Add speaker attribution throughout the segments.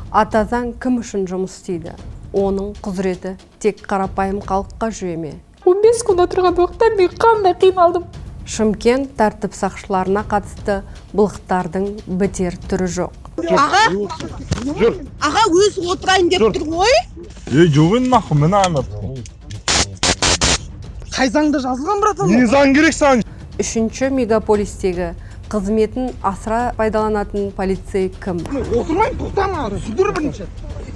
Speaker 1: Ата заң кім үшін жұмыс істейді? Оның құзыреті тек қарапайым халыққа жүре ме?
Speaker 2: 15 күн отырған уақытта мен қандай қиналдым.
Speaker 1: Шымкент тәртіп сақшыларына қатысты былықтардың бітер түрі жоқ.
Speaker 3: Аға, аға, өзі отырайын деп тұр ғой.
Speaker 4: Ей, жоқ енді, нахуй, міне ана.
Speaker 5: Қай заңда жазылған, братан?
Speaker 4: Не заң керек саған?
Speaker 1: Үшінші мегаполистегі қызметін асыра пайдаланатын полицей кім?
Speaker 5: Отырмаймын, тоқтама, түсіндір бірінші.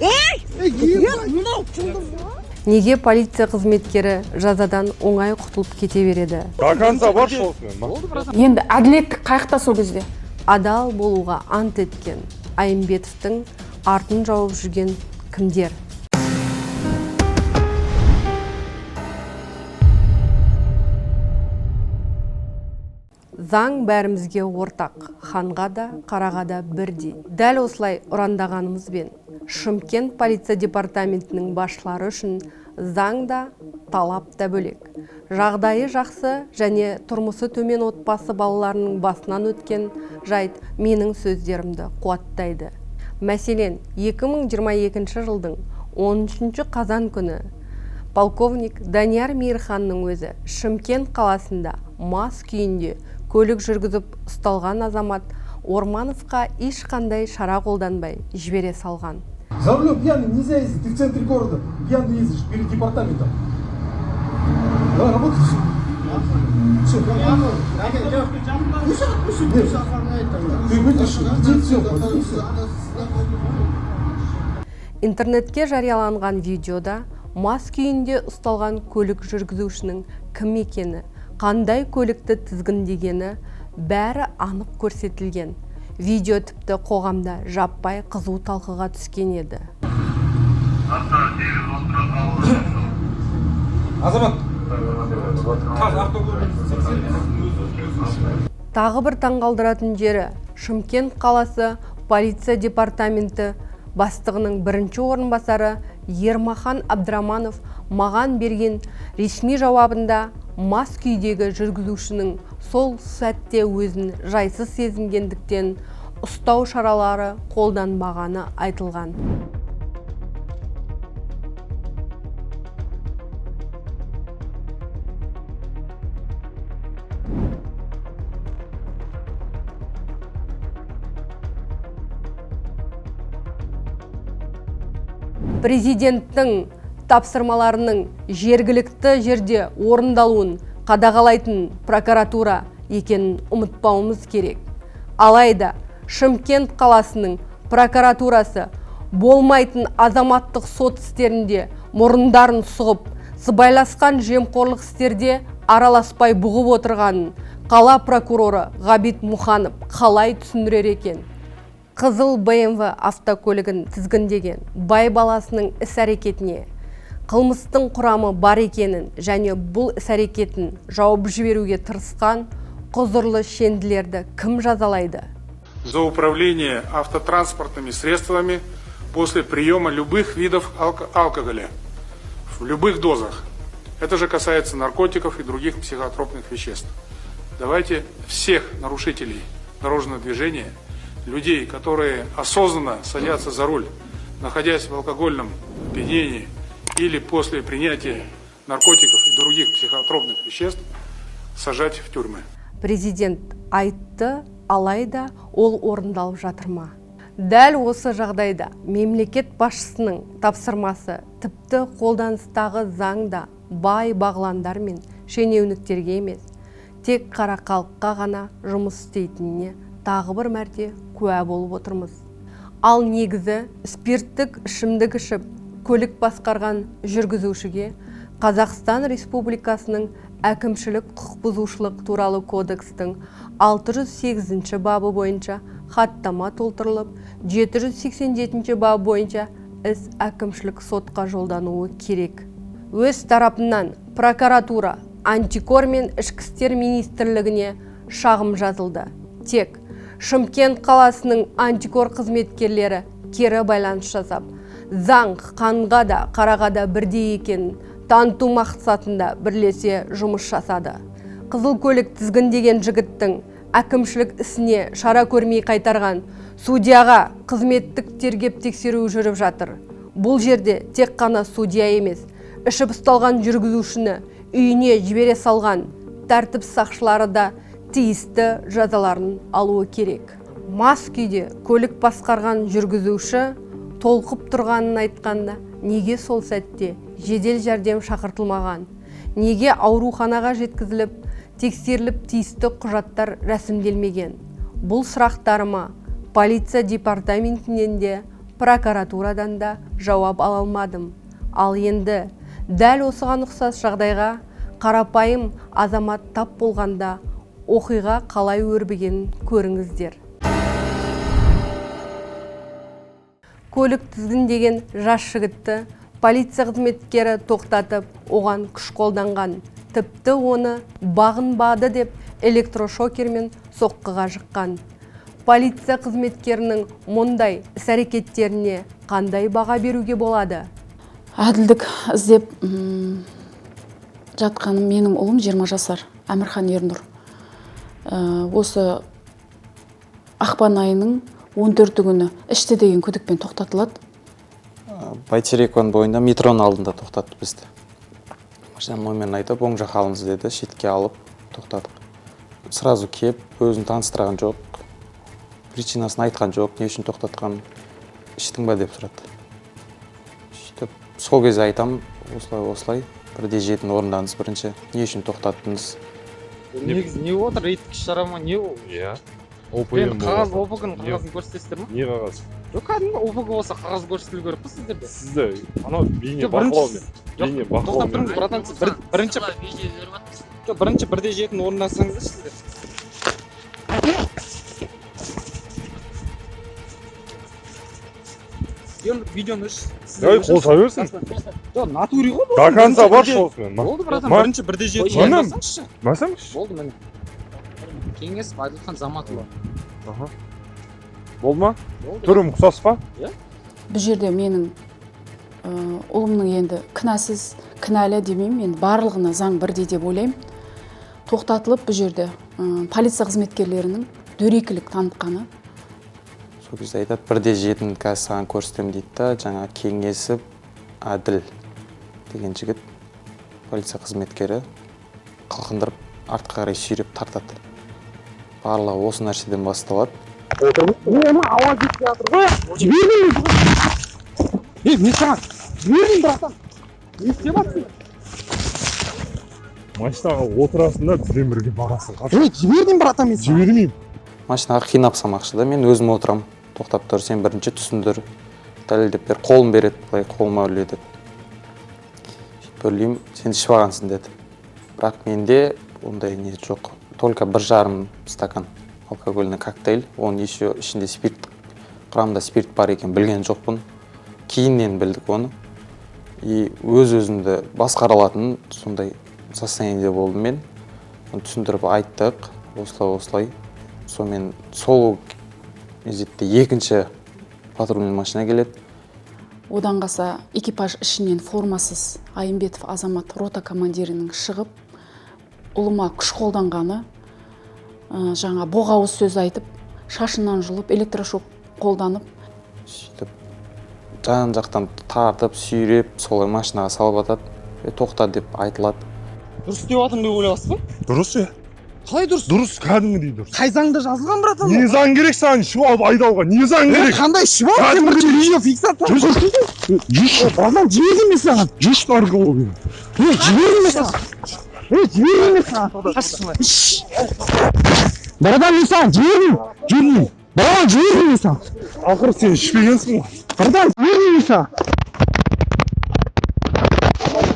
Speaker 3: Ей, мынау
Speaker 1: Неге полиция қызметкері жазадан оңай құтылып кете береді?
Speaker 4: До конца баршы осымен.
Speaker 2: Енді әділеттік қаяқта сол кезде?
Speaker 1: Адал болуға ант еткен Айымбетовтің артын жауып жүрген кімдер? Заң бәрімізге ортақ, ханға да, қараға да бірдей. Дәл осылай ұрандағанымызбен, Шымкент полиция департаментінің басшылары үшін заң да, талап та бөлек. Жағдайы жақсы және тұрмысы төмен отбасы балаларының басынан өткен жайт менің сөздерімді қуаттайды. Мәселен, 2022 жылдың 13 қазан күні полковник Данияр Мейірханның өзі Шымкент қаласында мас күйінде көлік жүргізіп ұсталған азамат Ормановқа ешқандай шара қолданбай жібере салған.
Speaker 5: За рулем пьяный нельзя ездить, ты в центре города пьяный ездишь перед департаментом. Давай, работай, все. Все, ты выпиши, иди, все, иди, все.
Speaker 1: Интернетке жарияланған видеода мас күйінде ұсталған көлік жүргізушінің кім екені, қандай көлікті тізгіндегені бәрі анық көрсетілген. Видео тіпті қоғамда жаппай қызу талқыға түскен еді.
Speaker 5: Азамат.
Speaker 1: Тағы бір таңғалдыратын жері, Шымкент қаласы полиция департаменті бастығының бірінші орынбасары Ермахан Абдраманов маған берген ресми жауабында мас күйдегі жүргізушінің сол сәтте өзін жайсыз сезінгендіктен ұстау шаралары қолданбағаны айтылған. Президенттің тапсырмаларының жергілікті жерде орындалуын қадағалайтын прокуратура екенін ұмытпауымыз керек. Алайда Шымкент қаласының прокуратурасы болмайтын азаматтық сот істерінде мұрындарын сұғып, сыбайласқан жемқорлық істерде араласпай бұғып отырғанын қала прокуроры Ғабит Мұханов қалай түсіндірер екен? Қызыл BMW автокөлігін тізгіндеген бай баласының іс-әрекетіне қылмыстың құрамы бар екенін және бұл іс-әрекетін жауып жіберуге тырысқан құзырлы шенділерді кім жазалайды?
Speaker 6: За управление автотранспортными средствами после приема любых видов алкоголя в любых дозах. Это же касается наркотиков и других психотропных веществ. Давайте всех нарушителей дорожного движения, людей, которые осознанно садятся за руль, находясь в алкогольном опьянении или после принятия наркотиков и других психотропных веществ, сажать в тюрьмы.
Speaker 1: Президент айтты, алайда ол орындалып жатыр ма? Дәл осы жағдайда мемлекет басшысының тапсырмасы тіпті қолданыстағы заңда бай бағландар мен шенеуніктерге емес, тек қара халыққа ғана жұмыс істейтініне тағы бір мәрте куә болып отырмыз. Ал негізі спирттік ішімдік ішіп көлік басқарған жүргізушіге Қазақстан Республикасының әкімшілік құқық бұзушылық туралы кодекстің 608 бабы бойынша хаттама толтырылып, 787 бабы бойынша іс әкімшілік сотқа жолдануы керек. Өз тарапынан прокуратура, антикор мен ішкі істер министрлігіне шағым жазылды. Тек Шымкент қаласының антикор қызметкерлері кері байланыс жасап, заң қанға да, қараға да бірдей екенін таныту мақсатында бірлесе жұмыс жасады. Қызыл көлік тізгіндеген жігіттің әкімшілік ісіне шара көрмей қайтарған Судьяға қызметтік тергеп тексеру жүріп жатыр. Бұл жерде тек қана судья емес, ішіп ұсталған жүргізушіні үйіне жібере салған тәртіп сақшылары да тиісті жазаларын алуы керек. Мас күйде көлік басқарған жүргізуші толқып тұрғанын айтқанда, неге сол сәтте жедел жәрдем шақыртылмаған? Неге ауруханаға жеткізіліп, тексеріліп, тиісті құжаттар рәсімделмеген? Бұл сұрақтарыма полиция департаментінен де, прокуратурадан да жауап ала алмадым. Ал енді дәл осыған ұқсас жағдайға қарапайым азамат тап болғанда оқиға қалай өрбігенін көріңіздер. Көлік тізгіндеген жас жігітті полиция қызметкері тоқтатып, оған күш қолданған. Тіпті оны бағынбады деп электрошокермен соққыға жыққан. Полиция қызметкерінің мұндай іс-әрекеттеріне қандай баға беруге болады?
Speaker 2: Әділдік іздеп жатқаным, менің ұлым 20 жасар Әмірхан Ернұр. Осы ақпан айының 14 күні ішті деген күдікпен тоқтатылады.
Speaker 7: Байтерекованың бойында метроның алдында тоқтатты бізді. Машинаның номерін айтып, оң жаққа алыңыз деді, шетке алып тоқтадық. Сразу кеп, өзін таныстырған жоқ, причинасын айтқан жоқ, не үшін тоқтатқанын, іштің ба деп сұрады. Сөйтіп, сол кезде айтам, осылай, осылай, 1,7-ні орындадыңыз бірінші, не үшін тоқтаттыңыз?
Speaker 8: Негізі не болып отыр, рейдтік іс-шара ма, не ол?
Speaker 4: Иә.
Speaker 8: Енді қағаз, ОПГ-ның қағазын көрсетесіздер ма?
Speaker 4: Не қағаз?
Speaker 8: Жоқ, кәдімгі ОПГ болса қағаз көрсетілу керек қой сіздерде.
Speaker 4: Сізді анау бейне
Speaker 8: Жоқ, бірінші
Speaker 4: бақылаумен.
Speaker 8: Жоқ,
Speaker 4: Бейне
Speaker 8: тоқтап
Speaker 4: бақылаумен.
Speaker 8: тұрыңыз, братан, сіз бірінші, жоқ, бірінші 1,7-ні орындасаңыздаршы сіздер. Енді видеоны өшір.
Speaker 4: Ей, қоса берсін.
Speaker 8: Жоқ, натуре ғой бұл.
Speaker 4: До конца баршы осымен.
Speaker 8: Болды, братан, бірінші 1,7-ні
Speaker 4: Міне.
Speaker 8: орындасаңызшы.
Speaker 4: Басамшы.
Speaker 8: Болды, міне. Кеңес Әділхан Заматұлы.
Speaker 4: Аха. Болды ма?
Speaker 8: Болды.
Speaker 4: Түрім ұқсас па?
Speaker 2: Бұл жерде менің ұлымның енді кінәсіз, кінәлі демеймін, енді барлығына заң бірдей деп ойлаймын. Тоқтатылып бұл жерде полиция қызметкерлерінің дөрекілік танытқаны.
Speaker 7: Сол кезде айтады, 1,7-ні қазір саған көрсетемін дейді да, жаңа Кеңесіп Әділ деген жігіт, полиция қызметкері, қылқындырып артқа қарай сүйреп тартады. Барлығы осы нәрседен басталады.
Speaker 8: Ей, мен саған жібердім, братан. Не істеп жатсың?
Speaker 4: Машинаға отырасың да бізбен бірге барасың.
Speaker 8: Ей, жібердім, братан, мен саған.
Speaker 4: Жібермеймін.
Speaker 7: Машинаға қинап салмақшы да, мен өзім отырамын. Тоқтап тұр, сен бірінші түсіндір, дәлелдеп бер, қолын береді, былай қолыма үрле деп. Сөйтіп үрлеймін, сен ішіп алғансың деді. Бірақ менде ондай не жоқ. Только 1,5 стакан алкогольный коктейль, оның еще ішінде спирт, құрамында спирт бар екен білген жоқпын. Кейіннен білдік оны. И өз-өзімді басқара алатын сондай состояниеде болдым мен. Оны түсіндіріп айттық, осылай, осылай. Сонымен сол мезетте екінші патрульный машина келеді.
Speaker 2: Одан қалса экипаж ішінен формасыз Айымбетов Азамат рота командирінің шығып, ұлыма күш қолданғаны, жаңа боғауыз сөз айтып, шашынан жұлып, электрошок қолданып.
Speaker 7: Сөйтіп жан жақтан тартып, сүйреп, солай машинаға салып атады. Тоқта деп айтылады.
Speaker 8: Дұрыс істеп жатырмын деп ойлайсыз ба?
Speaker 4: Дұрыс, е.
Speaker 8: Қалай дұрыс?
Speaker 4: Дұрыс, кәдімгідей дұрыс.
Speaker 8: Қай заңда жазылған, братан?
Speaker 4: Не заң керек саған ішіп алып айдауға? Не заң
Speaker 8: Е,
Speaker 4: керек?
Speaker 8: қандай ішіп алып? Сен бірінші видео фиксация.
Speaker 4: Жүрші. Жүрші.
Speaker 8: Братан, жібердім мен саған.
Speaker 4: Жүрші наркология.
Speaker 8: Е, жібердім мен саған. Е, жібердім мен саған. Братан, мен саған жібердім.
Speaker 4: Жүрмеймін.
Speaker 8: Братан, жібердім мен саған.
Speaker 4: Ақыры сен ішпегенсің ғой.
Speaker 8: Братан, жібердім мен саған.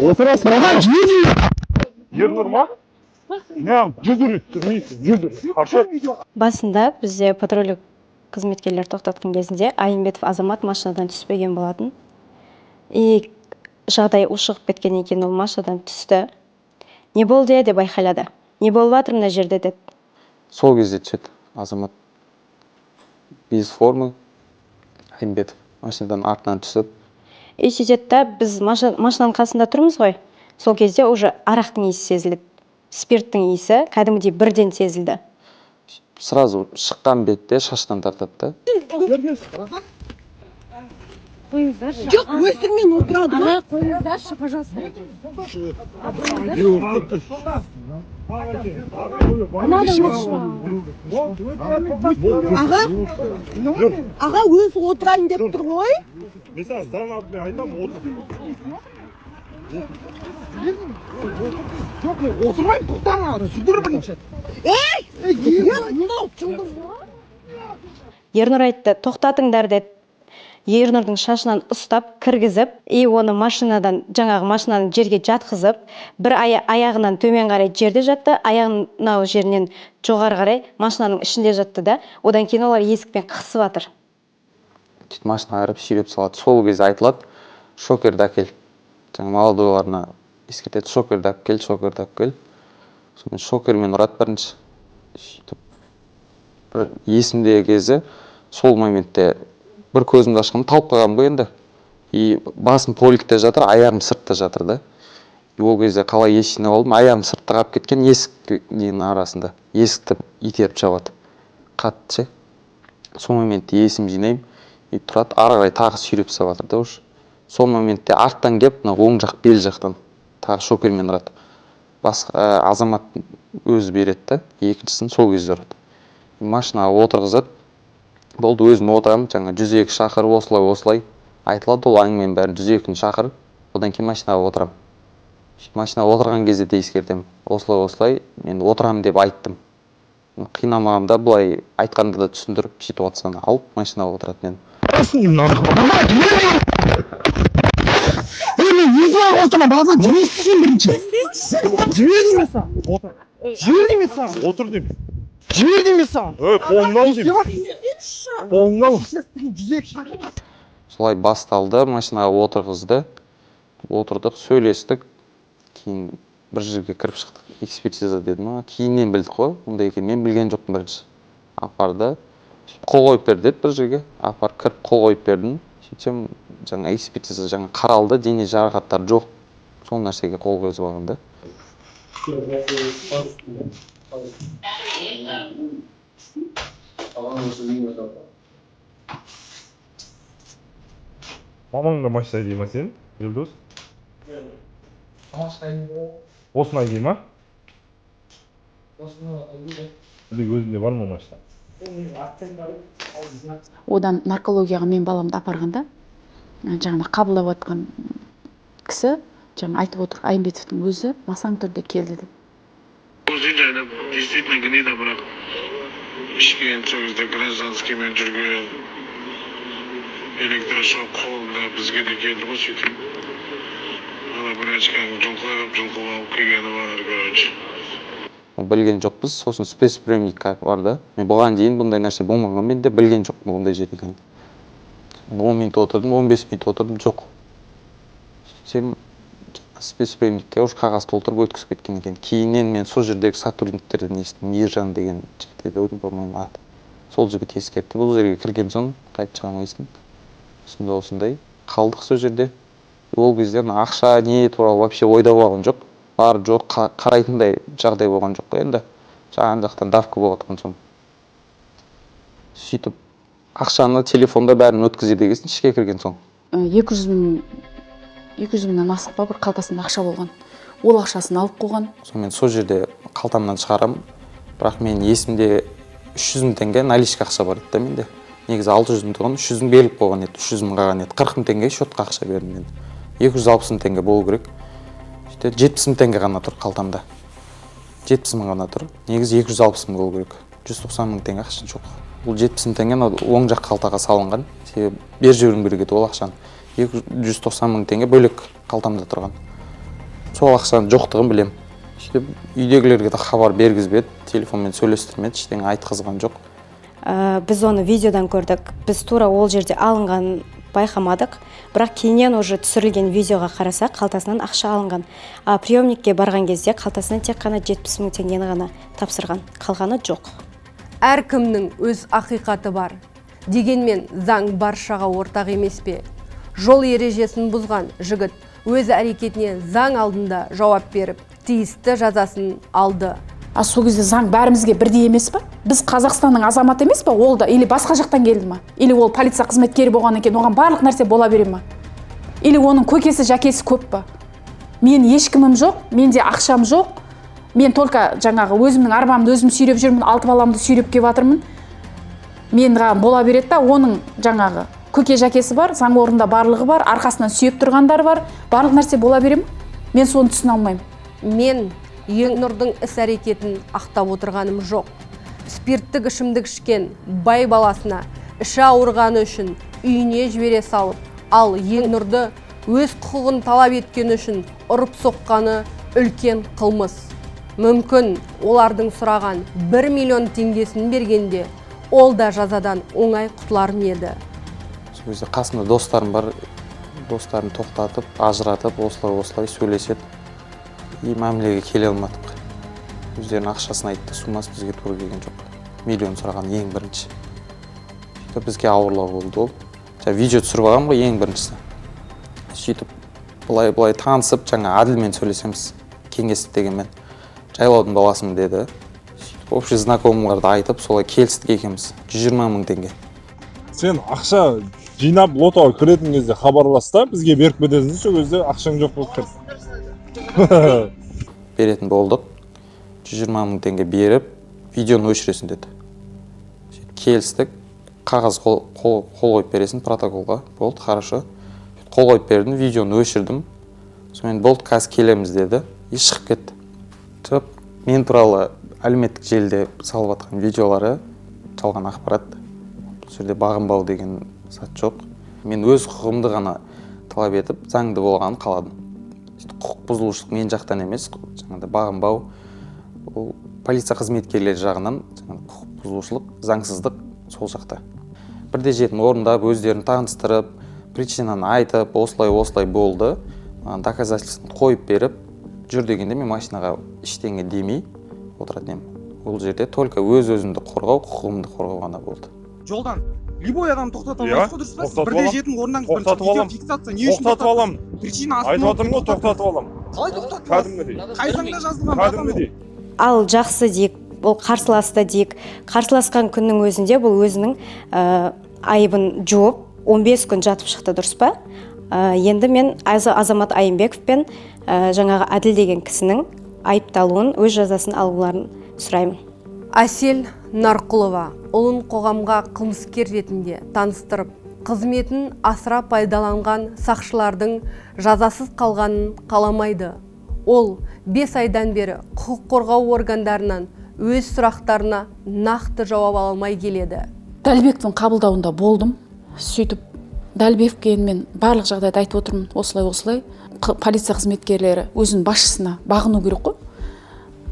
Speaker 4: Отырасың.
Speaker 8: Братан, жібердім.
Speaker 4: Ернұр ма? Не, 100 рет жүрмейсің, 100 рет. Хорошо?
Speaker 9: Басында бізде патрульдік қызметкерлер тоқтатқан кезінде Айымбетов Азамат машинадан түспеген болатын. И жағдай ушығып кеткеннен кейін ол машинадан түсті. Не болды деп айқайлады. Не болып жатыр мына жерде деді.
Speaker 7: Сол кезде түседі Азамат без формы, Айымбетов машинадан артынан түсіп.
Speaker 9: И сөйтеді да, біз машинаның қасында тұрмыз ғой. Сол кезде уже арақтың иісі сезіледі. Спирттің иісі кәдімгідей бірден сезілді.
Speaker 7: Сразу шыққан бетте шаштан тартады да.
Speaker 3: Жоқ, өсірмен отырады ғой.
Speaker 1: Қойыңыздаршы, пожалуйста.
Speaker 3: Аға, аға, өзі отырайын деп тұр ғой.
Speaker 4: Мен саған заң алдымен айтамын, отыр.
Speaker 5: Жоқ, мен отырмаймын, тоқтаңдар, түсіндір бірінші.
Speaker 3: Ей, мынау жындыр.
Speaker 9: Ернұр айтты, тоқтатыңдар деді. Ернұрдың шашынан ұстап кіргізіп, и оны машинадан, жаңағы машинаны жерге жатқызып, бір аяғынан төмен қарай жерде жатты, аяғының мынау жерінен жоғары қарай машинаның ішінде жатты да. Одан кейін олар есікпен қысып жатыр.
Speaker 7: Сөйтіп машинаға кіріп сүйреп салады. Сол кезде айтылады, шокерді әкел. Жаңа молодойларына ескертеді, шокерді алып кел, шокерді алып кел. Сонымен шокермен ұрады бірінші. Сөйтіп бір есімдегі кезі, сол моментте бір көзімді ашқанда талып қалғанмын ғой енді. И басым поликте жатыр, аяғым сыртта жатыр да. И ол кезде қалай ес жинап алдым, аяғым сыртта қалып кеткен, есік ненің арасында. Есікті итеріп жабады. Қатты ше. Сол моментте есім жинаймын, и тұрады, ары қарай тағы сүйреп салып жатыр да уже. Сол моментте арттан келіп, мына оң жақ бел жақтан тағы шокермен ұрады. Басқа азамат өзі береді да, екіншісін сол кезде ұрады. Машинаға отырғызады. Болды, өзім отырамын, жаңа 102 шақырып, осылай осылай айтылады ол әңгіменің бәрін, 102-ні шақырып, одан кейін машинаға отырамын. Сөйтіп машинаға отырған кезде де ескертемін. Осылай осылай мен отырамын деп айттым. Қинамағанда былай айтқанда да түсіндіріп, ситуацияны алып машинаға отыратын едім.
Speaker 5: Ей, мен өзім ақ отырмын, балапан, жіберші сен бірінші. Жібер деймін саған. Жібер деймін саған.
Speaker 4: Отыр деймін.
Speaker 5: Жібер деймін саған.
Speaker 4: Ей, қолымнан ал деймін. Қолымнан ал.
Speaker 5: 102 шақыр.
Speaker 7: Солай басталды, машинаға отырғызды. Отырдық, сөйлестік. Кейін бір жерге кіріп шықтық, экспертиза деді ма, кейіннен білдік қой ондай екенін, мен білген жоқпын бірінші. Апарды, қол қойып бер деді бір жерге, апарып кіріп қол қойып бердім. Сөйтсем, жаңа экспертиза жаңа қаралды, дене жарақаттары жоқ. Сол нәрсеге қол қойғызып алған да.
Speaker 4: Мамаң да машина айдай ма сен, Елдос? Осыны айдай ма? Или өзінде бар ма машина?
Speaker 2: Одан наркологияға мен баламды апарғанда, жаңа қабылдап жатқан кісі жаңа айтып отыр, Айымбетовтің өзі масаң түрде келді деп.
Speaker 6: Действительно гнида, бірақ ішкен сол кезде гражданскиймен жүрген, электрошок қолында бізге де келді ғой сөйтіп. Ана бір очканы жұлқып, жұлқып алып келгені бар, короче.
Speaker 7: Білген жоқпыз, сосын спецприемник бар да. Мен бұған дейін бұндай нәрсе болмаған, мен де білген жоқпын ондай жер екенін. 10 минут отырдым, 15 минут отырдым, жоқ. Сөйтсем, спецприемникке уже қағаз толтырып өткізіп кеткен екен. Кейіннен мен сол жердегі сотрудниктерден естідім, Ержан деген жігіт еді, по-моему, аты. Сол жігіт ескертті, бұл жерге кірген соң қайтып шыға алмайсың. Сонда осындай қалдық сол жерде. Ол кезде ана ақша не туралы вообще ойда болған жоқ. Бар жоқ, қарайтындай жағдай болған жоқ қой енді. Жан жақтан давка болып жатқан соң. Сөйтіп ақшаны телефонда бәрін өткізеді екенсің ішке кірген соң.
Speaker 2: 200 мыңнан асық па бір қалтасында ақша болған. Ол ақшасын алып қойған.
Speaker 7: Сонымен сол жерде қалтамнан шығарамын. Бірақ мен есімде 300 мың теңге наличка ақша бар еді да менде. Негізі 600 мың тұғын, 300 мың беріліп қойған еді, 300 мың қалған еді. 40 мың теңге счетқа ақша бердім мен. 260 мың теңге болу керек. Сөйтіп 70 мың теңге ғана тұр қалтамда. 70 мың ғана тұр. Негізі 260 мың болу керек. 190 мың теңге ақша жоқ. Бұл 70 мың теңге мынау оң жақ қалтаға салынған. Себебі беріп жіберуім керек еді ол ақшаны. 290 мың теңге бөлек қалтамда тұрған. Сол ақшаның жоқтығын білемін. Сөйтіп үйдегілерге де хабар бергізбеді, телефонмен сөйлестірмеді, ештеңе айтқызған жоқ.
Speaker 9: Біз оны видеодан көрдік. Біз тура ол жерде алынғанын байқамадық. Бірақ кейіннен уже түсірілген видеоға қарасақ, қалтасынан ақша алынған. А приемникке барған кезде қалтасынан тек қана 70 мың теңгені ғана тапсырған. Қалғаны жоқ.
Speaker 1: Әркімнің өз ақиқаты бар. Дегенмен заң баршаға ортақ емес пе? Жол ережесін бұзған жігіт өз әрекетіне заң алдында жауап беріп, тиісті жазасын алды.
Speaker 2: А сол кезде заң бәрімізге бірдей емес па? Біз Қазақстанның азаматы емес па? Ол да или басқа жақтан келді ма? Или ол полиция қызметкері болғаннан кейін оған барлық нәрсе бола бере ма? Или оның көкесі, жәкесі көп па? Мен ешкімім жоқ, менде ақшам жоқ, мен только жаңағы өзімнің арбамды өзім сүйреп жүрмін, алты баламды сүйреп келіп жатырмын. Мен ғана бола береді да, оның жаңағы көке, жәкесі бар, заң орнында барлығы бар, арқасынан сүйеп тұрғандар бар, барлық нәрсе бола бере ма? Мен соны түсіне алмаймын.
Speaker 1: Мен Ернұрдың іс әрекетін ақтап отырғаным жоқ. Спирттік ішімдік ішкен бай баласына іші ауырғаны үшін үйіне жібере салып, ал Ернұрды өз құқығын талап еткені үшін ұрып соққаны үлкен қылмыс. Мүмкін, олардың сұраған 1 миллион теңгесін бергенде, ол да жазадан оңай құтылар ма еді?
Speaker 7: Сол кезде қасымда достарым бар, достарым тоқтатып, ажыратып, осылай осылай сөйлеседі и мәмілеге келе алмадық. Өздерінің ақшасын айтты, суммасы бізге тура келген жоқ. Миллион сұраған ең бірінші. Сөйтіп, бізге ауырлау болды. Ол жаңа видео түсіріп алғанмын ғой ең біріншісі. Сөйтіп, былай былай танысып, жаңа Әділмен сөйлесеміз, кеңестік дегенмен, жайлаудың баласымын деді. Сөйтіп, общий знакомыйларды айтып, солай келістік екеуміз, 120 000 теңге.
Speaker 4: Сен ақша жинап, лотоға кіретін кезде хабарлас та, бізге беріп кетесің. Сол кезде ақшаң жоқ болып тұр.
Speaker 7: Беретін болдық. 120 000 теңге беріп, видеоны өшіресің деді. Сөйтіп келістік. Қағаз қол қойып бересің протоколға. Болды, хорошо. Сөйтіп, қол қойып бердім, видеоны өшірдім. Сонымен болды, қазір келеміз деді и шығып кетті. Жоқ, мен туралы әлеуметтік желіде салып жатқан видеолары жалған ақпарат. Бұл жерде бағынбау деген зат жоқ. Мен өз құқығымды ғана талап етіп, заңды болғанын қаладым. Сөйтіп, құқық бұзылушылық мен жақтан емес, жаңағыдай бағынбау ол полиция қызметкерлері жағынан, жаңағы құқық бұзылушылық, заңсыздық сол жақта. Бірде жетіні орындап, өздерін таныстырып, причинаны айтып, осылай осылай болды, маған доказательствосын қойып беріп жүр дегенде, мен машинаға ештеңе демей отыратын едім. Ол жерде только өз өзімді қорғау, құқығымды қорғау ғана болды.
Speaker 8: Жолдан любой адам тоқтата
Speaker 4: Иә,
Speaker 8: аласыз ғой, дұрыс па? Сіз
Speaker 4: тоқтатып
Speaker 8: бірде
Speaker 4: аламын.
Speaker 8: жетін орындаңыз.
Speaker 4: Тоқтатып аламын.
Speaker 8: Видеофиксация не үшін?
Speaker 4: Тоқтатып аламын.
Speaker 8: Причина
Speaker 4: Айтып жатырмын ғой, тоқтатып аламын.
Speaker 8: Қалай тоқтатып аласыз?
Speaker 4: Кәдімгідей.
Speaker 8: Қай заңда жазылған, братан, ол?
Speaker 4: Кәдімгідей.
Speaker 9: Ал жақсы дейік, ол қарсыласты дейік. Қарсыласқан күннің өзінде бұл өзінің айыбын жуып, 15 күн жатып шықты, дұрыс па? Енді мен Азамат Айымбеков пен жаңағы Әділ деген кісінің айыпталуын, өз жазасын алуларын сұраймын.
Speaker 1: Әсел Нарқұлова ұлын қоғамға қылмыскер ретінде таныстырып, қызметін асыра пайдаланған сақшылардың жазасыз қалғанын қаламайды. Ол 5 айдан бері құқық қорғау органдарынан өз сұрақтарына нақты жауап ала алмай келеді.
Speaker 2: Дәлбековтің қабылдауында болдым. Сөйтіп, Дәлбековке енді мен барлық жағдайды айтып отырмын, осылай осылай. Полиция қызметкерлері өзінің басшысына бағыну керек қой.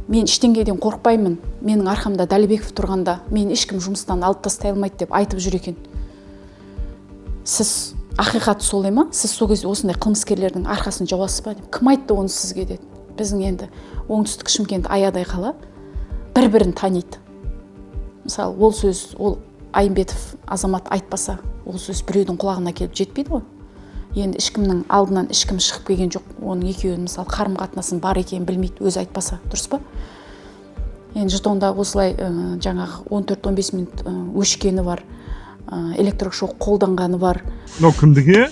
Speaker 2: Мен ештеңеден қорықпаймын, менің арқамда Дәлбеков тұрғанда, мені ешкім жұмыстан алып тастай алмайды деп айтып жүр екен. Сіз ақиқат солай ма? Сіз сол кезде осындай қылмыскерлердің арқасын жауасыз ба деп. Кім айтты оны сізге деді. Біздің енді оңтүстік Шымкент аядай қала, бір бірін таниды. Мысалы, ол сөз, ол Айымбетов Азамат айтпаса, ол сөз біреудің құлағына келіп жетпейді ғой. Енді ешкімнің алдынан ешкім шығып келген жоқ, оның екеуінің, мысалы, қарым қатынасының бар екенін білмейді өзі айтпаса, дұрыс па? Енді жетонда осылай жаңағы 14-15 минут өшкені бар, электрошок қолданғаны бар.
Speaker 4: Мынау кімдікі?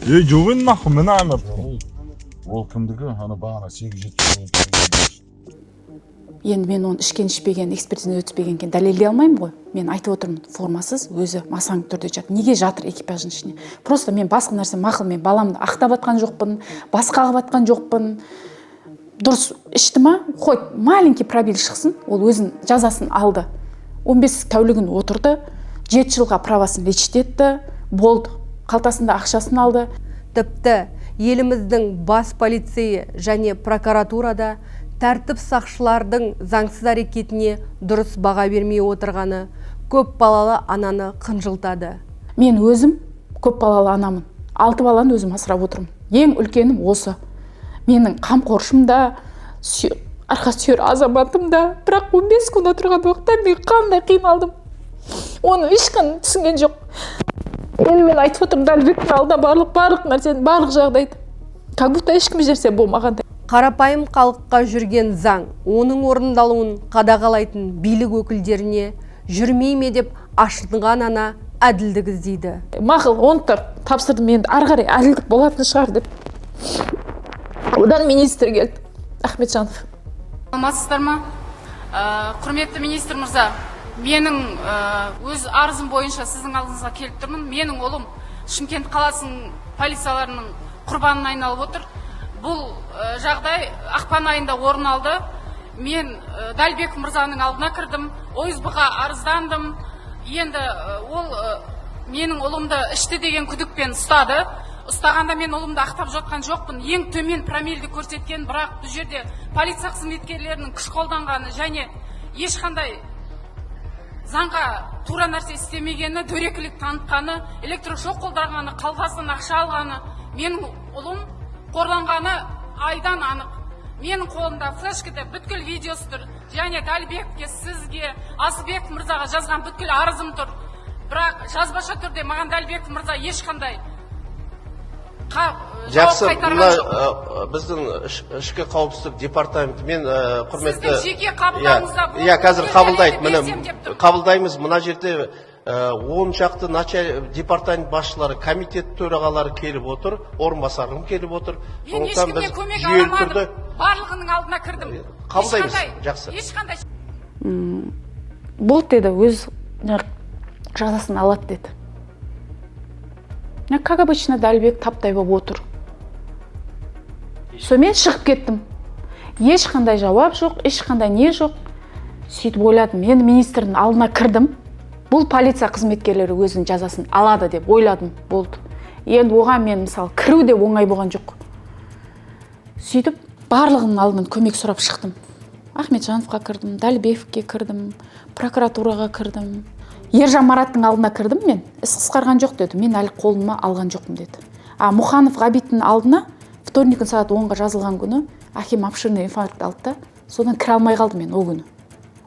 Speaker 4: Ей, жоқ енді, нахуй, міне ана.
Speaker 10: Ол кімдікі? Ана бағана 870.
Speaker 2: Енді мен оны ішкен, ішпеген, экспертизадан өтпеген екен дәлелдей алмаймын ғой. Мен айтып отырмын, формасыз, өзі масаң түрде жатыр. Неге жатыр экипаждың ішінде? Просто мен басқа нәрсе, мақұл, мен баламды ақтап жатқан жоқпын, басқа қылып жатқан жоқпын. Дұрыс, ішті ма, хоть маленький пробел шықсын. Ол өзінің жазасын алды, 15 тәулігін отырды, 7 жылға правасын лечить етті, болды, қалтасында ақшасын алды.
Speaker 1: Тіпті еліміздің бас полицейі және прокуратурада тәртіп сақшылардың заңсыз әрекетіне дұрыс баға бермей отырғаны көп балалы ананы қынжылтады.
Speaker 2: Мен өзім көп балалы анамын, алты баланы өзім асырап отырмын. Ең үлкенім осы, менің қамқоршым да, арқа сүйер азаматым да. Бірақ 15 күн отырған уақытта мен қандай қиналдым, оны ешкім түсінген жоқ. Енді мен айтып отырмын Дәлбектің алдына барлық нәрсені, барлық жағдайды, как будто ешкім нәрсе болмағандай.
Speaker 1: Қарапайым халыққа жүрген заң, оның орындалуын қадағалайтын билік өкілдеріне жүрмей ме деп ашынған ана әділдік іздейді.
Speaker 11: Мақұл, оны тапсырдым, енді ары қарай әділдік болатын шығар деп. Одан министр келді, Ахметжанов.
Speaker 2: Саламатсыздар ма? Құрметті министр мырза, менің өз арызым бойынша сіздің алдыңызға келіп тұрмын. Менің ұлым Шымкент қаласының полицияларының құрбанына айналып отыр. Бұл жағдай ақпан айында орын алды. Мен Дәлбек мырзаның алдына кірдім, ОСБ-ға арыздандым. Енді ол менің ұлымды ішті деген күдікпен ұстады. Ұстағанда мен ұлымды ақтап жатқан жоқпын. Ең төмен промилді көрсеткен, бірақ бұл жерде полиция қызметкерлерінің күш қолданғаны және ешқандай заңға тура нәрсе істемегені, дөрекілік танытқаны, электрошок қолданғаны, қалтасынан ақша алғаны, менің ұлым қорланғаны айдан анық. Менің қолымда флешкада бүткіл видеосы тұр. Және Дәлбекке, сізге, Асылбек мырзаға жазған бүткіл арызым тұр. Бірақ жазбаша түрде маған Дәлбек мырза ешқандай
Speaker 12: Жақсы, мына біздің ішкі қауіпсіздік департаментімен құрметті
Speaker 2: сіздің жеке қабылдауыңызда.
Speaker 12: Иә, қазір қабылдайды. Міне, қабылдаймыз. Мына жерде 10 шақты департамент басшылары, комитет төрағалары келіп отыр, орынбасарым келіп отыр.
Speaker 2: Сондықтан біз жүйелі түрде барлығының алдына кірдім.
Speaker 12: Қабылдаймыз. Жақсы.
Speaker 2: Ешқандай
Speaker 11: болды деді, өз жазасын алады деді. Как обычно, Дәлбек таптай болып отыр. Сонымен шығып кеттім. Ешқандай жауап жоқ, ешқандай не жоқ. Сөйтіп ойладым, енді министрдің алдына кірдім. Бұл полиция қызметкерлері өзінің жазасын алады деп ойладым, болды. Енді оған мен мысалы кіру де оңай болған жоқ. Сөйтіп барлығының алдынан көмек сұрап шықтым. Ахметжановқа кірдім, Дәлбековке кірдім, прокуратураға кірдім. Ержан Мараттың алдына кірдім мен, іс қысқарған жоқ деді, мен әлі қолыма алған жоқпын деді. А Мұханов Ғабиттің алдына вторник күні сағат 10-ға жазылған күні әкем обширный инфаркт алды да, содан кіре алмай қалдым мен ол күні.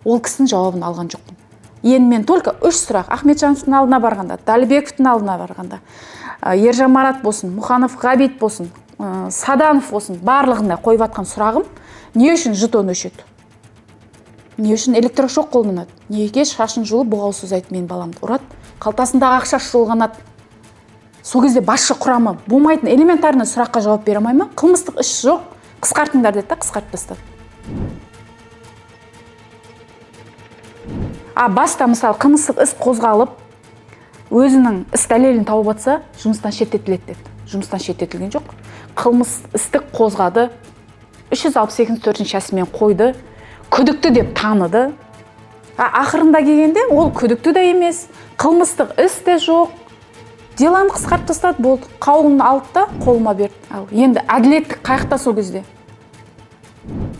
Speaker 11: Ол кісінің жауабын алған жоқпын. Енді мен только 3 сұрақ, Ахметжановтың алдына барғанда, Дәлбековтің алдына барғанда, Ержан Марат болсын, Мұханов Ғабит болсын, Саданов болсын, барлығына қойып атқан сұрағым: не үшін жетон өшеді? Не үшін электрошок қолданады? Неге шашын жұлып боғауыз сөз айтып менің баламды ұрады? Қалтасындағы ақшасы жолғанады. Сол кезде басшы құрамы болмайтын элементарный сұраққа жауап бере алмай ма? Қылмыстық іс жоқ, қысқартыңдар деді да, қысқартып тастады. А баста мысалы қылмыстық іс қозғалып, өзінің іс дәлелін тауып атса, жұмыстан шеттетіледі деді. Жұмыстан шеттетілген жоқ. Қылмыс істі қозғады. 368 4-ші қойды. Күдікті деп таныды. Ақырында келгенде ол күдікті де емес, қылмыстық іс те жоқ. Деланы қысқартып тастады, болды. Қаулыны алды да қолыма берді. Ал енді әділеттік қаяқта сол кезде?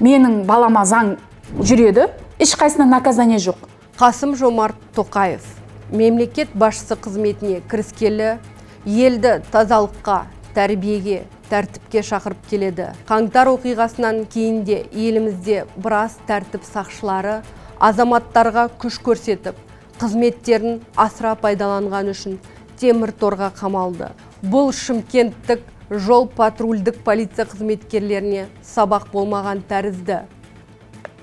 Speaker 11: Менің балама заң жүреді, ешқайсысына наказание жоқ.
Speaker 1: Қасым Жомарт Тоқаев мемлекет басшысы қызметіне кіріскелі елді тазалыққа, тәрбиеге, тәртіпке шақырып келеді. Қаңтар оқиғасынан кейінде елімізде біраз тәртіп сақшылары азаматтарға күш көрсетіп, қызметтерін асыра пайдаланған үшін темір торға қамалды. Бұл шымкенттік жол патрульдік полиция қызметкерлеріне сабақ болмаған тәрізді.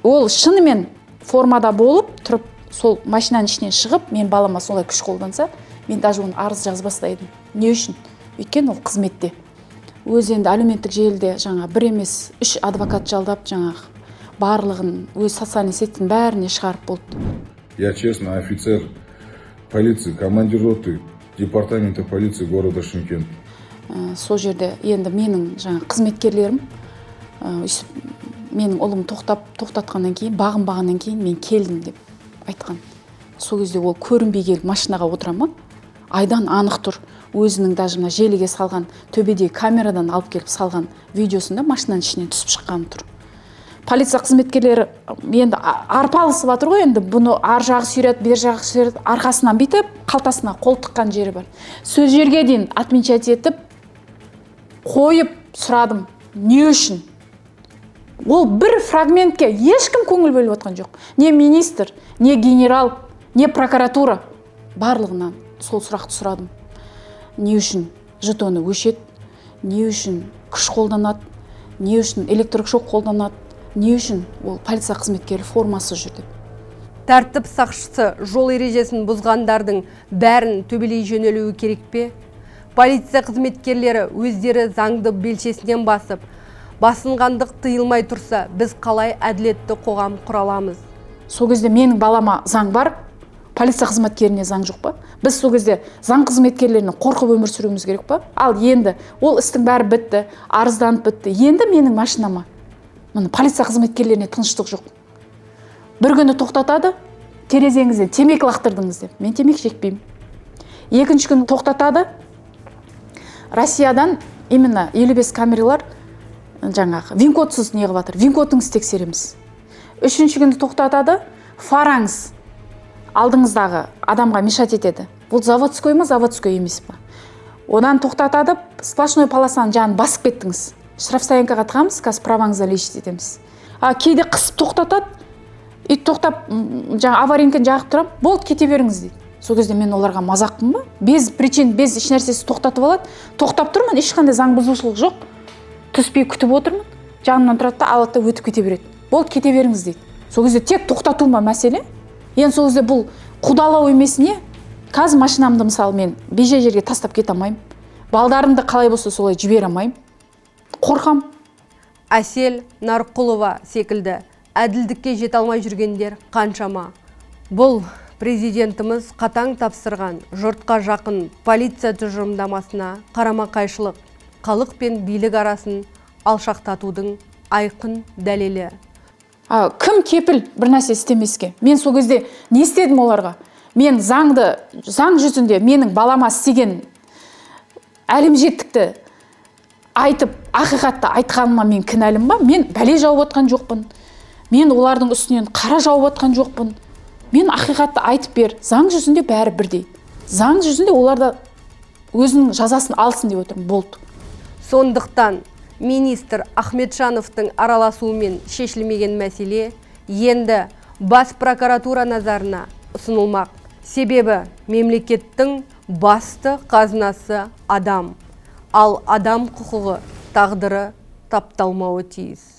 Speaker 2: Ол шынымен формада болып тұрып, сол машинаның ішінен шығып, мен балама солай күш қолданса, мен даже оны арыз жазбас та едім. Не үшін? Өйткені ол қызметте. Өзі енді әлеуметтік желіде жаңа бір емес, 3 адвокат жалдап, жаңағы барлығын өз социальный сеттің бәріне шығарып болды.
Speaker 10: Я честно офицер полиции, командир роты департамента полиции города Шымкент.
Speaker 2: Сол жерде енді менің жаңа қызметкерлерім менің ұлым тоқтатқаннан кейін, бағынбағаннан кейін мен келдім деп айтқан. Сол кезде ол көрінбей келіп машинаға отыра ма? Айдан анық тұр. Өзінің даже мына желіге салған, төбедегі камерадан алып келіп салған видеосында машинаның ішінен түсіп шыққаны тұр. Полиция қызметкерлері енді арпалысып жатыр ғой, енді бұны ар жағы сүйреді, бер жағы сүйреді, арқасынан бүйтіп қалтасына қол тыққан жері бар. Сол жерге дейін отмечать етіп қойып сұрадым, не үшін? Ол бір фрагментке ешкім көңіл бөліп отқан жоқ. Не министр, не генерал, не прокуратура. Барлығынан сол сұрақты сұрадым. Не үшін жетоны өшеді, не үшін күш қолданады, Не үшін электрошок қолданады, не үшін ол полиция қызметкері формасы жүр деп.
Speaker 1: Тәртіп сақшысы жол ережесін бұзғандардың бәрін төбелей жөнелуі керек пе? Полиция қызметкерлері өздері заңды белшесінен басып, басынғандық тыйылмай тұрса, біз қалай әділетті қоғам құра аламыз?
Speaker 2: Сол кезде менің балама заң бар, полиция қызметкеріне заң жоқ па? Біз сол кезде заң қызметкерлерінен қорқып өмір сүруіміз керек па? Ал енді ол істің бәрі бітті, арызданып бітті. Енді менің машинама, міне, полиция қызметкерлеріне тыныштық жоқ. Бір күні тоқтатады, терезеңізден темекі лақтырдыңыз деп. Мен темекі шекпеймін. Екінші күні тоқтатады, Россиядан именно 55 камералар жаңағы вин-кодсыз не қылып жатыр, вин-кодыңызды тексереміз. Үшінші күні тоқтатады, фараңыз алдыңыздағы адамға мешать етеді. Бұл заводской ма, заводской емес па? Одан тоқтатады, сплошной полосаның жанын басып кеттіңіз. Штрафстоянкаға тығамыз, қазір праваңызды лишить етеміз. А кейде қысып тоқтатады, и тоқтап, жаңа аварийканы жағып тұрамын, болды, кете беріңіз дейді. Сол кезде мен оларға мазақпын ба? Без причин, без ешнәрсесіз тоқтатып алады. Тоқтап тұрмын, ешқандай заң бұзушылық жоқ. Түспей күтіп отырмын. Жанымнан тұрады да, алады да өтіп кете береді. Болды, кете беріңіз дейді. Сол кезде тек тоқтату ма мәселе? Енді сол кезде бұл қудалау емес не? Қазір машинамды, мысалы, мен бейжай жерге тастап кете алмаймын. Балдарымды қалай болса солай жібере алмаймын. Қорқам.
Speaker 1: Әсел Нарқұлова секілді әділдікке жете алмай жүргендер қаншама? Бұл президентіміз қатаң тапсырған жұртқа жақын полиция тұжырымдамасына қарама қайшылық, халық пен билік арасын алшақтатудың айқын дәлелі.
Speaker 2: А, кім кепіл бір нәрсе істемеске? Мен сол кезде не істедім оларға? Мен заңды, заң жүзінде менің балама істеген әлімжеттікті айтып, ақиқатты айтқаныма мен кінәлімін ба? Мен бәле жауып отқан жоқпын. Мен олардың үстінен қара жауып отқан жоқпын. Мен ақиқатты айтып бер. Заң жүзінде бәрі бірдей. Заң жүзінде олар да өзінің жазасын алсын деп отырмын. Болды.
Speaker 1: Сондықтан министр Ахметжановтың араласуымен шешілмеген мәселе енді бас прокуратура назарына ұсынылмақ. Себебі мемлекеттің басты қазынасы адам. Ал адам құқығы, тағдыры тапталмауы тиіс.